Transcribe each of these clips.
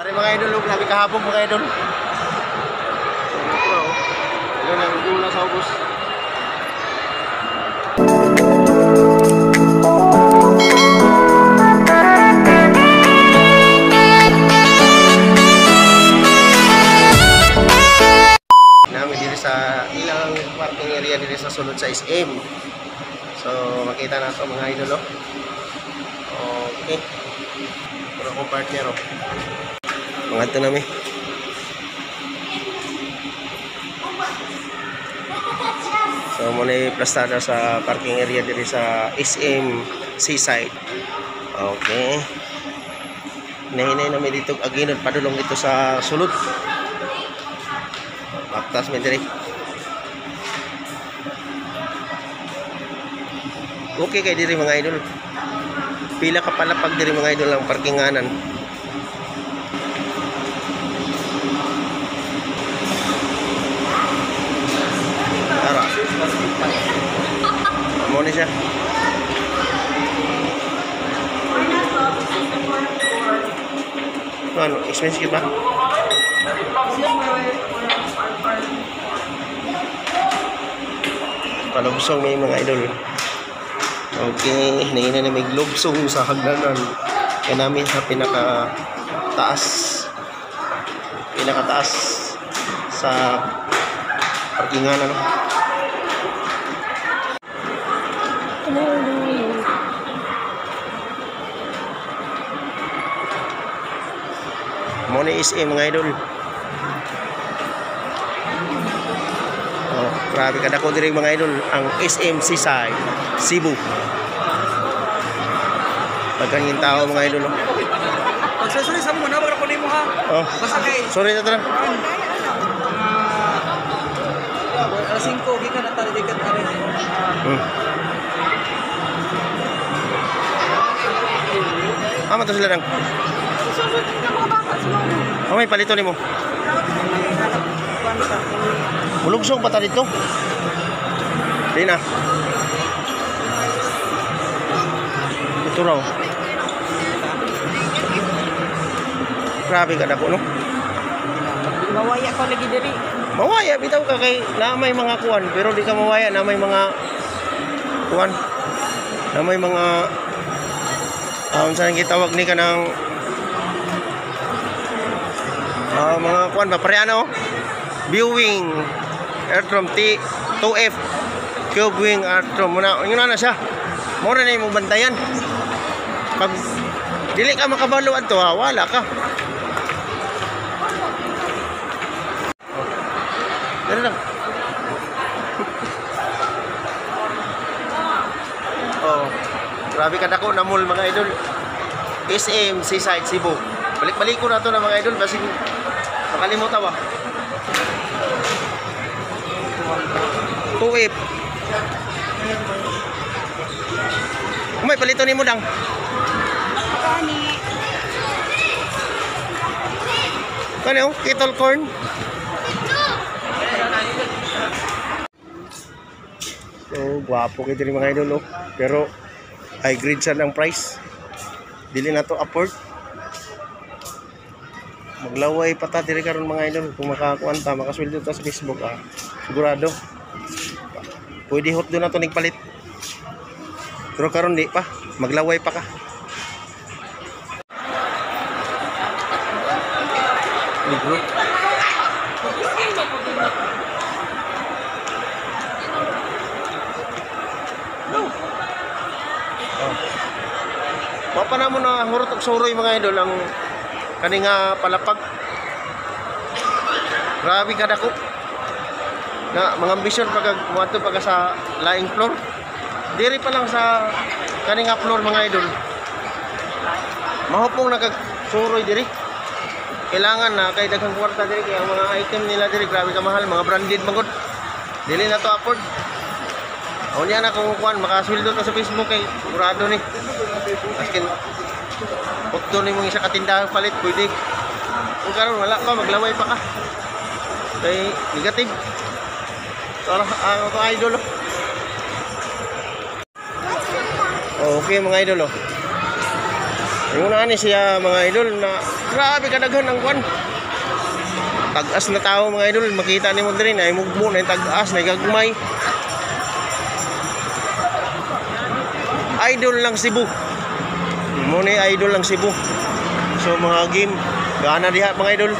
Dari mga idol, oh, grabe kahapon mga idol. Ito, oh. Yun ang gula sa ubos. Namin dito sa ilang parking area dito sa sulod sa SM. So makita na ito mga idol, oh. Okay. Pero akong partner, oh. Mga ito namin. So muna yung plastada sa parking area dito sa SM Seaside. Okay. Nahinay namin dito aginod padulong dito sa sulod. Baktas mi diri. Okay kay diri mga idol. Pila ka palapag diri mga idol ang parkinganan. Tara. Amo ni siya. Ano, expensive ba? Palubsong may mga idol. Okay, hinahin na may lubsong sa hagdanan. Kaya namin sa pinakataas. Pinakataas sa parkingan, ano. Mo ni SM mga idol. Oh, grabe kada ko diri mga idol ang SM Seaside, Cebu. Pagkanin tao mga idol. Oh. Pagsasorry sa mo na para kunin mo ha. Oh. Basta kay sorry na tara. Alas 5 gikan na tali dikat ari. Ama to sila nang. Oh, may palito nimo. Mulugsong pa ta dito. Di na. Ito raw. Grabe ka dako, no? Mawaya ko lagi diri. Mawaya bitaw ka kay na may mga kuan, pero di ka mawaya na may mga kuan. Na may mga unsa nang gitawag ni kanang mga kuan ba pareha na, oh. Viewing Airtron T 2F Cube Wing Airtron muna yun na siya. Mura na imong bantayan. Pag dili ka makabalo adto, ha, wala ka. Oh. Dali lang. Oh. Grabe ka dako na mall mga idol. SM Seaside Cebu. Balik-balik ko na to na mga idol basin makalimutan ba. 2F. Umay palito nimo dang. Kani. Kani oh, kettle corn. So, gwapo kay diri mga idol, oh. Pero high grade siya ng price. Dili na to afford. Maglaway pa ta diri karon mga idol kung makakuan ta, makasweldo ta sa Facebook, ah. Sigurado. Pwede hot do na to nagpalit. Pero karon di pa, maglaway pa ka. Libro. No. Oh. Wa pa na mo na hurot og suroy mga idol ang kani nga palapag. Grabe ka dako. Na mga ambisyon pag moadto pa ka sa laing floor. Diri pa lang sa kani nga floor mga idol. Mahupong nagsuroy diri. Kailangan na kay daghang kwarta diri kay ang mga item nila diri grabe ka mahal, mga branded man gud. Dili na to afford. Unya na kung kuan makasweldo ta sa Facebook kay sigurado ni. Askin utdo nimo isa ka tindahan palit pwede. Kung karon wala pa, maglaway pa ka. Kay negative. So, ang ito idol, oh. Okay mga idol, oh. Yung una ni siya mga idol na grabe kadaghan ang kwan. Tag-as na tao mga idol, makita nimo diri na mugbo na tag-as na gagmay. Idol lang Cebu. Mo ni idol lang Cebu. So mga game, gana diha mga idol.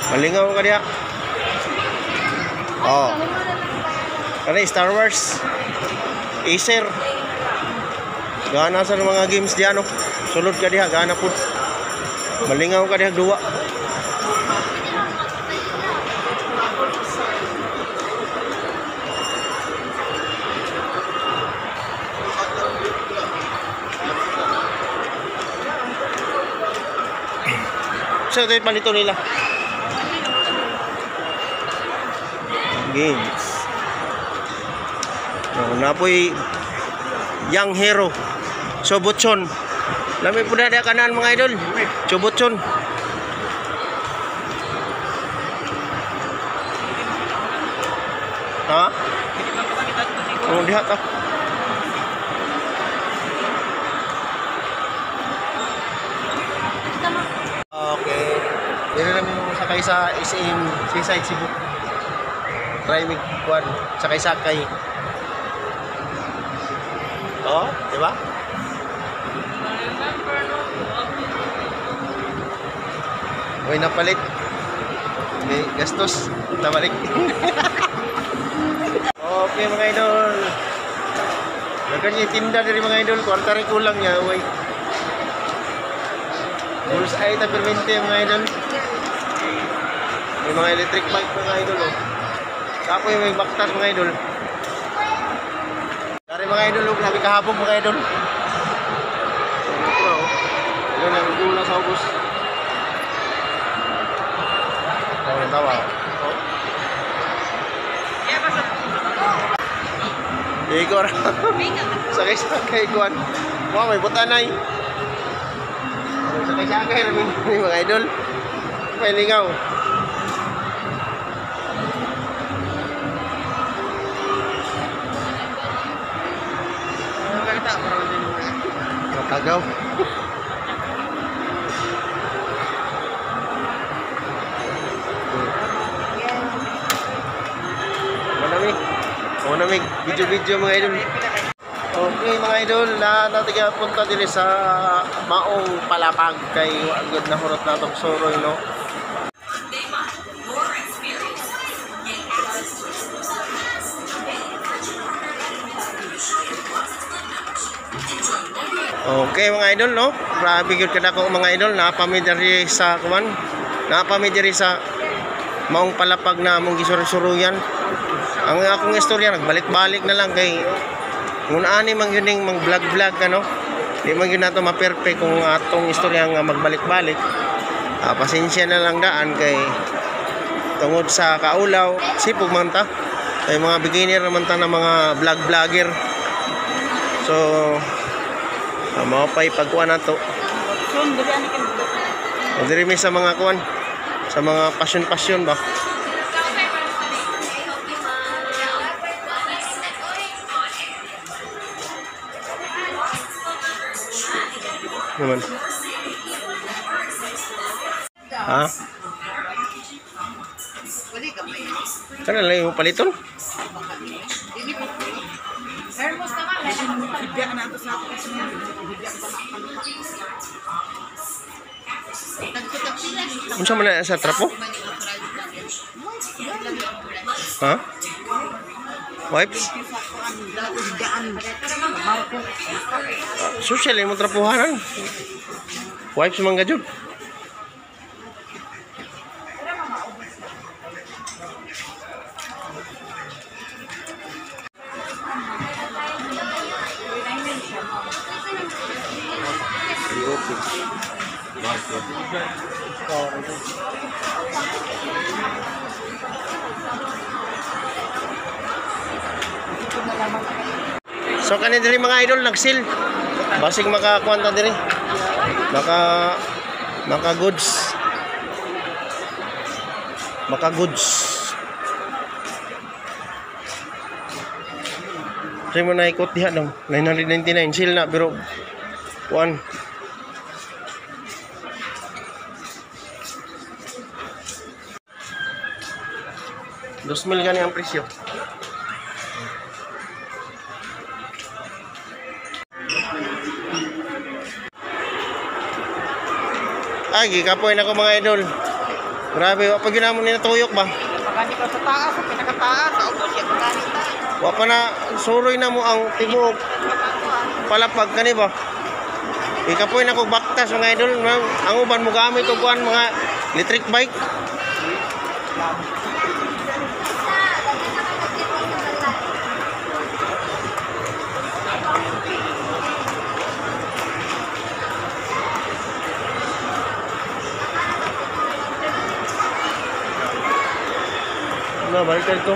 Malingaw ka diha. Oh. Kani Star Wars. Acer. Gana sa mga games diha no. Sulod ka diha, gana pud. Malingaw ka diha duwa. So ito yung palito nila. Games. So, napoy Young Hero. So butson. Lami po na kanan mga idol. So butson. Ha? Oh, diha ta. Okay. Dili na mo sakay sa SM Seaside Cebu. Try mig kuan, sakay-sakay. Oh, di ba? Uy, napalit. May gastos. Tabalik. Okay mga idol. Dagan yung tinda diri mga idol. Kwarta rin kulang niya. Uy. Bullseye ta permente mga idol. May mga electric bike mga idol. Oh. Kapoy may baktas mga idol. Dari mga idol, oh, grabe kahapon mga idol. Ito, oh. Yun ang gula sa ubos. Tawa ng tawa. Oh. Igor. Sakay-sakay kuan. Wow, may butanay. Sakay-sakay ra mga idol. May lingaw. Matagaw. Manamig. Manamig. Video-video mga idol. Okay mga idol, na natiga punta diri sa Maong Palapag kay agad na hurot na atong suroy no. Okay mga idol no, grabe gyud kadako mga idol, napami diri sa kuan, napami diri sa Maong Palapag na among gisuruy-suruyan. Ang akong istorya nagbalik-balik na lang kay ngunani man gyud ning mang vlog-vlog ano. Di man gyud nato ma-perfect kung atong istorya nga magbalik-balik. Pasensya na lang daan kay tungod sa kaulaw, sipog man ta. Kay mga beginner naman ta na mga vlog-vlogger. So mao pay pagkuan nato. Diri mi sa mga kuan, sa mga pasyon-pasyon ba. Naman. Ha? Kana lang yung paliton? Unsa man na sa trapo? Ha? Wipes? Social mo trapuhanan. Wipes man gajud. So kani diri mga idol nagsil. Basig makakuan ta diri. Maka goods. Maka goods. Say mo na ikot diha dong. 999 seal na pero kuan. 2,000 gani ang presyo. Ay, gikapoy na ko mga idol. Grabe, wa pa gyud namo ni natuyok ba? Pagani ka sa taas, sa pinakataas, sa ubos siya pagani ta. Wa pa na suroy na mo ang tibuok palapag kani ba? Gikapoy na ko baktas mga idol. Ang uban mo gamit og kuan mga electric bike. Na, balik tayo ito.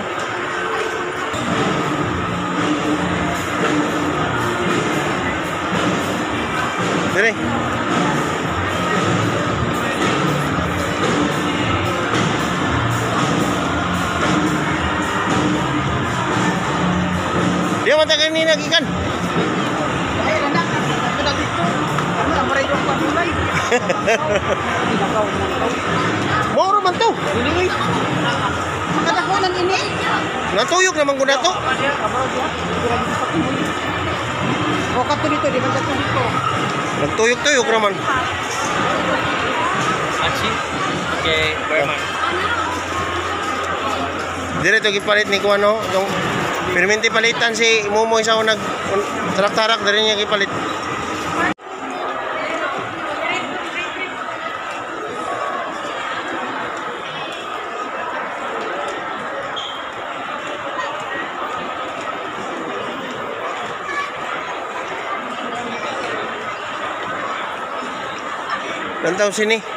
Dire. Dia mata kanina gikan. Ay, anak, ito na dito. Ano, amuray yung pamulay. Moro man to. Anyway, makadakunan ini. Natuyok naman ko na to. O kato dito, di ba kato dito? Nagtuyok-tuyok naman. Achi? Okay, very much. Dire to gipalit ni kuano, tong perminti palitan si Momoy sa nag tarak-tarak dire niya gipalit. Lantaw sini.